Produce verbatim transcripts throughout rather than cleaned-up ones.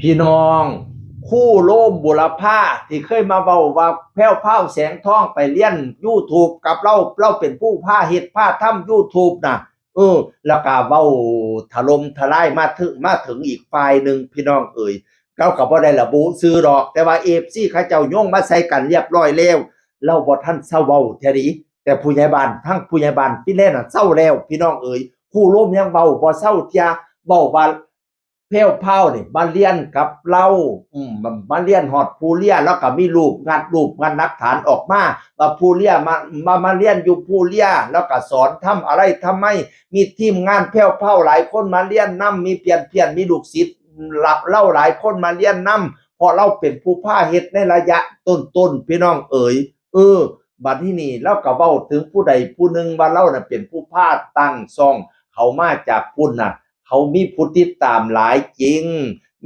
พี่น้อง ครูโรม บุรพา ที่เคยมาเว้าว่าแพรวพราว แสงทอง ไปเรียน YouTube กับลาว ลาวเป็นผู้พาเฮ็ดพาทำ YouTube น่ะ เออ แล้วก็เว้าถล่มทลายมาถึง มาถึงอีกฝ่ายหนึ่ง พี่น้องเอ๋ย เขาก็บ่ได้ระบุชื่อดอก แต่ว่า เอฟซี เขาเจ้าโยงมาใส่กันเรียบร้อยแล้ว ลาวบ่ทันเซาเว้าเทื่อดี แต่ผู้ใหญ่บ้าน ทั้งผู้ใหญ่บ้านฟินแลนด์น่ะเซาแล้ว พี่น้องเอ๋ย ครูโรมยังเว้าบ่เซาเทื่อ เว้าว่า แพรวพราวนี่มาเรียนกับลาว อืม มา มาเรียนฮอดภูเรีย แล้วก็มีรูป งัดรูป งัดหลักฐานออกมา ว่าภูเรียมา มา มาเรียนอยู่ภูเรีย แล้วก็สอนทำอะไรทำไม มีทีมงานแพรวพราวหลายคนมาเรียนนำ มีเพี้ยนๆ มีลูกศิษย์ลาวหลายคนมาเรียนนำ เพราะลาวเป็นผู้พาเฮ็ดในระยะต้นๆ พี่น้องเอ๋ย เออ บัดทีนี้ลาวก็เว้าถึงผู้ใดผู้หนึ่งว่าลาวน่ะเป็นผู้พาตั้งช่อง เขามาจากพุ้นน่ะ เขามีผู้ติดตามหลายจริง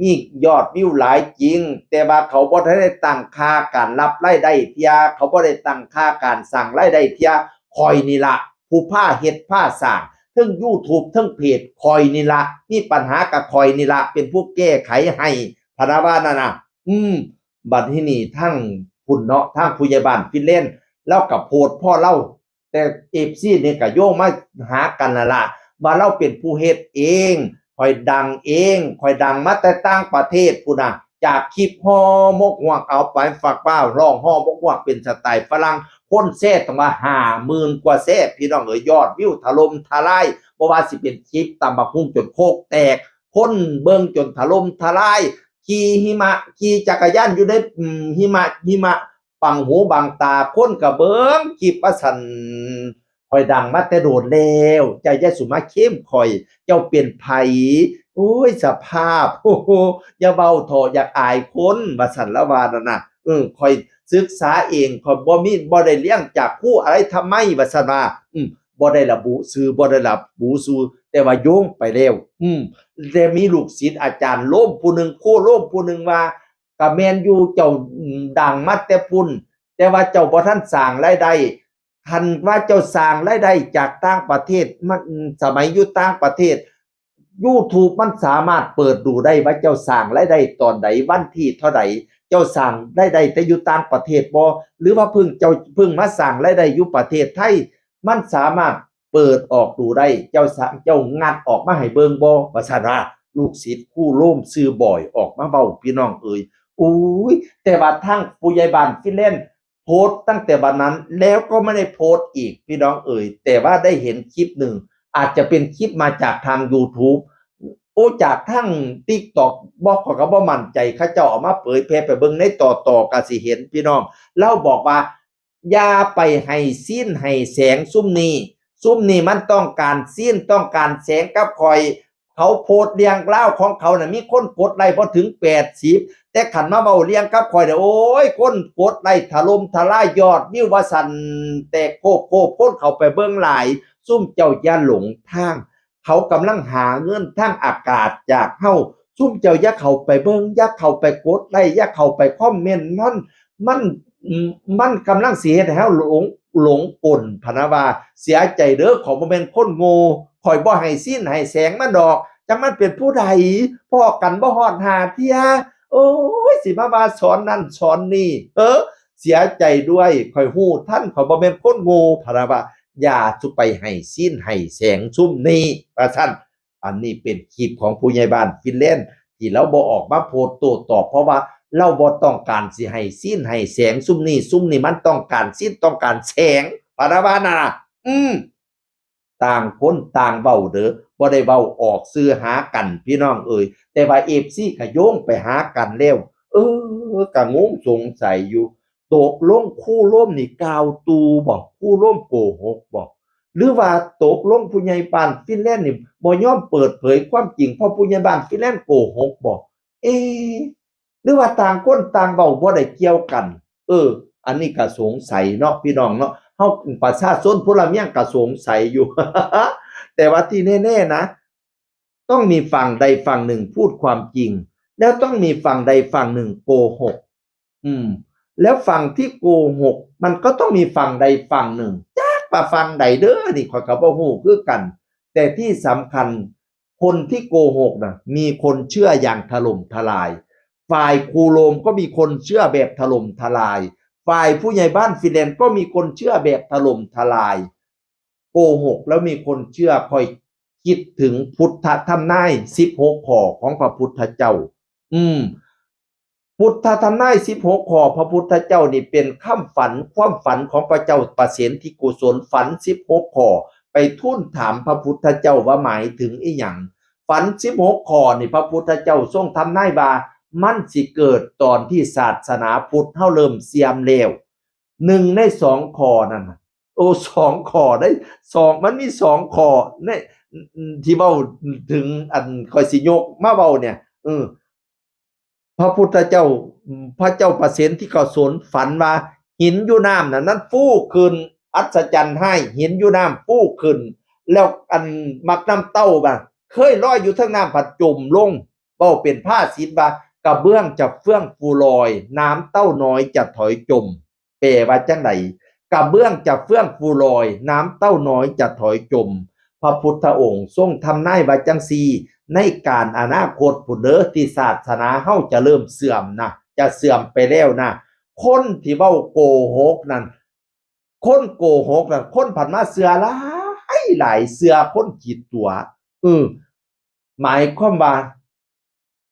มียอดวิวหลายจริง แต่ว่าเขาบ่ทันได้ตั้งค่าการรับรายได้เทื่อ เขาบ่ได้ตั้งค่าการสร้างรายได้เทื่อ ข้อยนี่ละผู้พาเฮ็ดพาสร้าง เทิง YouTube เทิงเพจ ข้อยนี่ละ มีปัญหากับข้อยนี่ละ เป็นผู้แก้ไขให้ พะนะว่านั่นน่ะ อืม บัดทีนี้ทางพุ้นเนาะ ทางผู้ใหญ่บ้านฟินแลนด์ ลาวก็โพสต์พ้อลาว แต่ เอฟซี นี่ก็โยงมาหากันนั่นล่ะ ว่าลาวเป็นผู้เฮ็ดเอง ข้อยดังเอง ข้อยดังมาแต่ต่างประเทศพุ้นน่ะ จากคลิปห่อหมกฮวก เอาไปฝากว่าร้องห่อหมกฮวกเป็นสไตล์ฝรั่ง คนแชร์ตั้งว่าห้าหมื่นกว่าแชร์ พี่น้องเอ๋ย ยอดวิวถล่มทลาย บ่ว่าสิเป็นคลิปตำบักหุ่งจนโคกแตก คนเบิ่งจนถล่มทลาย ขี่หิมะ ขี่จักรยานอยู่ใน อืม หิมะ หิมะ บังหูบังตา คนก็เบิ่งคลิปว่าซั่น ข้อยดังมาแต่โดนแล้ว เจ้าอย่าสุมาเข้มข้อย เจ้าเป็นไผ โอ้ย สภาพ โอ้โห อย่าเว้าเถาะ อยากอายคน ว่าซั่น ลาวว่านั่นน่ะ เออ ข้อยศึกษาเอง ข้อยบ่มี บ่ได้เรียนจากครูอะไรทำไม ว่าซั่นว่า อืม บ่ได้ระบุชื่อ บ่ได้ระบุชื่อ แต่ว่าโยงไปแล้ว อืม แต่มีลูกศิษย์อาจารย์โรมผู้หนึ่ง ครูโรมผู้หนึ่งว่า ก็แม่นอยู่ เจ้าดังมาแต่พุ้น แต่ว่าเจ้าบ่ทันสร้างรายได้ คันว่าเจ้าสร้างรายได้จากต่างประเทศ มัน สมัยอยู่ต่างประเทศ YouTube มันสามารถเปิดดูได้ว่าเจ้าสร้างรายได้ตอนใด วันที่เท่าใด เจ้าสร้างรายได้แต่อยู่ต่างประเทศบ่ หรือว่าเพิ่ง เจ้าเพิ่งมาสร้างรายได้อยู่ประเทศไทย มันสามารถเปิดออกดูได้ เจ้าสะ เจ้างัดออกมาให้เบิ่งบ่ ว่าซั่นว่า ลูกศิษย์ครูโรมชื่อบอยออกมาเว้า พี่น้องเอ๋ย อุ้ย แต่ว่าทางผู้ใหญ่บ้านฟินแลนด์โพสต์ตั้งแต่วันนั้น แล้วก็ไม่ได้โพสต์อีก พี่น้องเอ๋ย แต่ว่าได้เห็นคลิปหนึ่ง อาจจะเป็นคลิปมาจากทาง YouTube โอ้ จากทาง TikTok บ่ ข้อยก็บ่มั่นใจ เขาเจ้าเอามาเผยแพร่ไปเบิ่งในต่อๆ ก็สิเห็น พี่น้อง ลาวบอกว่า อย่าไปให้ซีนให้แสงซุมนี้ ซุมนี้มันต้องการซีนต้องการแสงกับข้อย เขาโพสต์เรื่องราวของเขาน่ะ มีคนกดไลค์บ่ถึงแปดสิบ แต่คันมาเว้าเรื่องกับข้อยเนี่ย โอ้ย คนกดไลค์ถล่มทลาย ยอดวิวว่าซั่น แตกโคบโคบ คนเข้าไปเบิ่งหลาย ซุมเจ้าอย่าหลงทาง เขากำลังหาเงินทางอากาศจากเฮา ซุมเจ้าอย่าเข้าไปเบิ่ง อย่าเข้าไปกดไลค์ อย่าเข้าไปคอมเมนต์ มัน มัน มันกำลังสิเฮ็ดให้เฮาหลง หลงกล พะนะว่า เสียใจเด้อ ข้อยบ่แม่นคนโง่ ข้อยบ่ให้ซีนให้แสงมันดอก จักมันเป็นผู้ใด พ้อกันบ่ฮอดห้าเทื่อ โอ้ย สิมาว่าสอนนั่นสอนนี่ เออ เสียใจด้วย ข้อยฮู้ทัน ข้อยบ่แม่นคนโง่ พะนะว่า อย่าสุไปให้ซีนให้แสงซุมนี้ ว่าซั่น อันนี้เป็นคลิปของผู้ใหญ่บ้านฟินแลนด์ ที่ลาวบ่ออกมาโพสต์โต้ตอบ เพราะว่าลาวบ่ต้องการสิให้ซีนให้แสงซุมนี้ ซุมนี้มันต้องการซีนต้องการแสง พะนะว่าน่ะ อืม ต่างคนต่างเว้าเด้อ บ่ได้เว้าออกชื่อหากัน พี่น้องเอ๋ย แต่ว่า เอฟซี ก็โยงไปหากันแล้ว เออ ก็งงสงสัยอยู่ ตกลงครูโรมนี่กล่าวตู่บ่ ครูโรมโกหกบ่ หรือว่าตกลงผู้ใหญ่บ้านฟินแลนด์นี่บ่ยอมเปิดเผยความจริง เพราะผู้ใหญ่บ้านฟินแลนด์โกหกบ่ เอ๊ะ หรือว่าต่างคนต่างเว้าบ่ได้เกี่ยวกัน เออ อันนี้ก็สงสัยเนาะพี่น้องเนาะ เฮาประชาชนพลเมืองก็สงสัยอยู่ แต่ว่าที่แน่ๆนะ ต้องมีฝั่งใดฝั่งหนึ่งพูดความจริง แล้วต้องมีฝั่งใดฝั่งหนึ่งโกหก อืม แล้วฝั่งที่โกหก มันก็ต้องมีฝั่งใดฝั่งหนึ่ง จักว่าฝั่งใดเด้อ นี่ข้อยก็บ่ฮู้คือกัน แต่ที่สำคัญ คนที่โกหกนะมีคนเชื่ออย่างถล่มทลาย ฝ่ายครูโรมก็มีคนเชื่อแบบถล่มทลาย ฝ่ายผู้ใหญ่บ้านฟินแลนด์ก็มีคนเชื่อแบบถล่มทลาย โกหกแล้วมีคนเชื่อ คอยคิดถึงพุทธทำนายสิบหกข้อของพระพุทธเจ้า อืม พุทธทำนายสิบหกข้อ พระพุทธเจ้านี่เป็นคำฝัน ความฝันของพระเจ้าประเสนที่โกศล ฝันสิบหกข้อ ไปทูลถามพระพุทธเจ้าว่าหมายถึงอีหยัง ฝันสิบหกข้อนี่พระพุทธเจ้าทรงทำนายว่ามันสิเกิดตอนที่ศาสนาพุทธเฮาเริ่มเสื่อมแล้ว หนึ่งในสองข้อนั่นน่ะ โอ้ สองข้อได้ สอง มันมีสองข้อในที่เว้าถึงอันข้อยสิยกมาเว้าเนี่ย เออ พระพุทธเจ้า พระเจ้าประเสนที่โกศลฝันว่าหินอยู่น้ำน่ะ นั้นฟูขึ้น อัศจรรย์ให้ หินอยู่น้ำฟูขึ้น แล้วอันหมากน้ำเต้าบ่ะ เคยลอยอยู่เทิงน้ำพัดจมลง เว้าเป็นภาษิตว่า กระเบื้องจะเฟื่องฟูลอย น้ำเต้าน้อยจะถอยจม แปลว่าจั่งใด กระเบื้องจะเฟื่องฟูลอย น้ำเต้าน้อยจะถอยจม พระพุทธองค์ทรงทำนายว่าจั่งซี้ ในกาลอนาคตพุ้นเด้อ ที่ศาสนาเฮาจะเริ่มเสื่อมนะ จะเสื่อมไปแล้วนะ คนที่เว้าโกหกนั่น คนโกหกนั่น คนผันมาเชื่อหลายหลาย เชื่อคนขี้ตั๋ว เออ หมายความว่า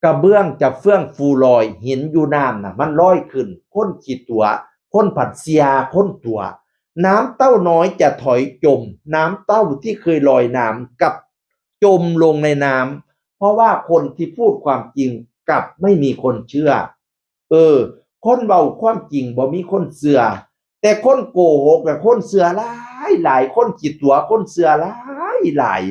กระเบื้องจะเฟื่องฟูลอย หินอยู่น้ำน่ะ มันลอยขึ้น คนขี้ตั๋ว คนผันเชื่อคนตั๋ว น้ำเต้าน้อยจะถอยจม น้ำเต้าที่เคยลอยน้ำกลับจมลงในน้ำ เพราะว่าคนที่พูดความจริงกลับไม่มีคนเชื่อ เออ คนเว้าความจริงบ่มีคนเชื่อ แต่คนโกหกน่ะ คนเชื่อหลายหลาย คนขี้ตั๋ว คนเชื่อหลายหลาย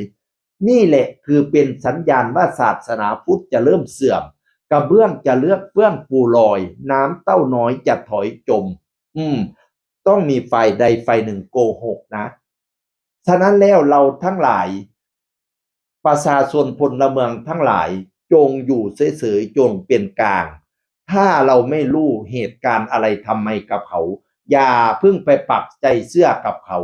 นี่แหละคือเป็นสัญญาณว่าศาสนาพุทธจะเริ่มเสื่อม กระเบื้องจะเลือกเฟื่องฟูลอย น้ำเต้าน้อยจะถอยจม อืม ต้องมีฝ่ายใดฝ่ายหนึ่งโกหกนะ ฉะนั้นแล้วเราทั้งหลาย ประชาชนพลเมืองทั้งหลาย จงอยู่เฉยๆ จงเป็นกลาง ถ้าเราไม่รู้เหตุการณ์อะไรทำไมกับเขา อย่าเพิ่งไปปักใจเชื่อกับเขา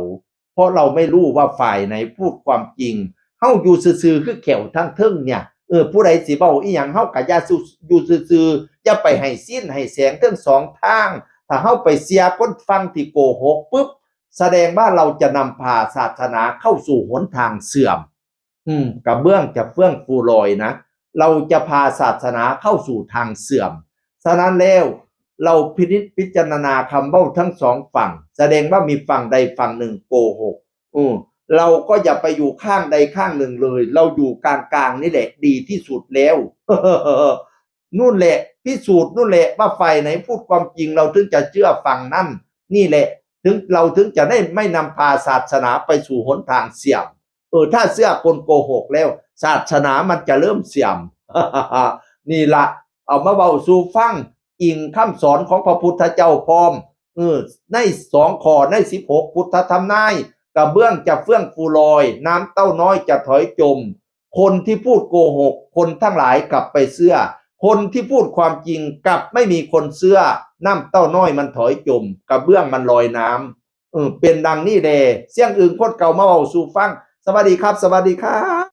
เพราะเราไม่รู้ว่าฝ่ายไหนพูดความจริง เฮาอยู่ซื่อๆ คือแข้วทางเทิงเนี่ย เออ ผู้ใดสิเว้าอีหยัง เฮากะอย่าอยู่ซื่อๆ อย่าไปให้ศีลให้แสงเทิงสองทาง ถ้าเฮาไปเชื่อคนฟังที่โกหกปุ๊บ แสดงว่าเราจะนำพาศาสนาเข้าสู่หนทางเสื่อม อืม กระเบื้องจะเฟื่องฟูลอยนะ เราจะพาศาสนาเข้าสู่ทางเสื่อม ฉะนั้นแล้ว เราพินิจพิจารณาคำเว้าทั้งสองฝั่ง แสดงว่ามีฝั่งใดฝั่งหนึ่งโกหก อืม เราก็อย่าไปอยู่ข้างใดข้างหนึ่งเลย เราอยู่กลางๆ นี่แหละดีที่สุดแล้ว นู่นแหละ พิสูจน์นู่นแหละว่าฝ่ายไหนพูดความจริง เราถึงจะเชื่อฝั่งนั้น นี่แหละ ถึง เราถึงจะได้ไม่นำพาศาสนาไปสู่หนทางเสื่อม เออ ถ้าเชื่อคนโกหกแล้ว ศาสนามันจะเริ่มเสื่อม นี่ละ เอามาเว้าสู่ฟัง อิงคำสอนของพระพุทธเจ้าพร้อม เออ ในสองข้อ ในสิบหกพุทธทำนาย กระเบื้องจะเฟื่องฟูลอย น้ำเต้าน้อยจะถอยจม คนที่พูดโกหก คนทั้งหลายกลับไปเชื่อ คนที่พูดความจริงกลับไม่มีคนเชื่อ น้ำเต้าน้อยมันถอยจม กระเบื้องมันลอยน้ำ เออ เป็นดังนี้แล เสียงอึ่งคนเก่ามาเว้าสู่ฟัง สวัสดีครับ สวัสดีครับ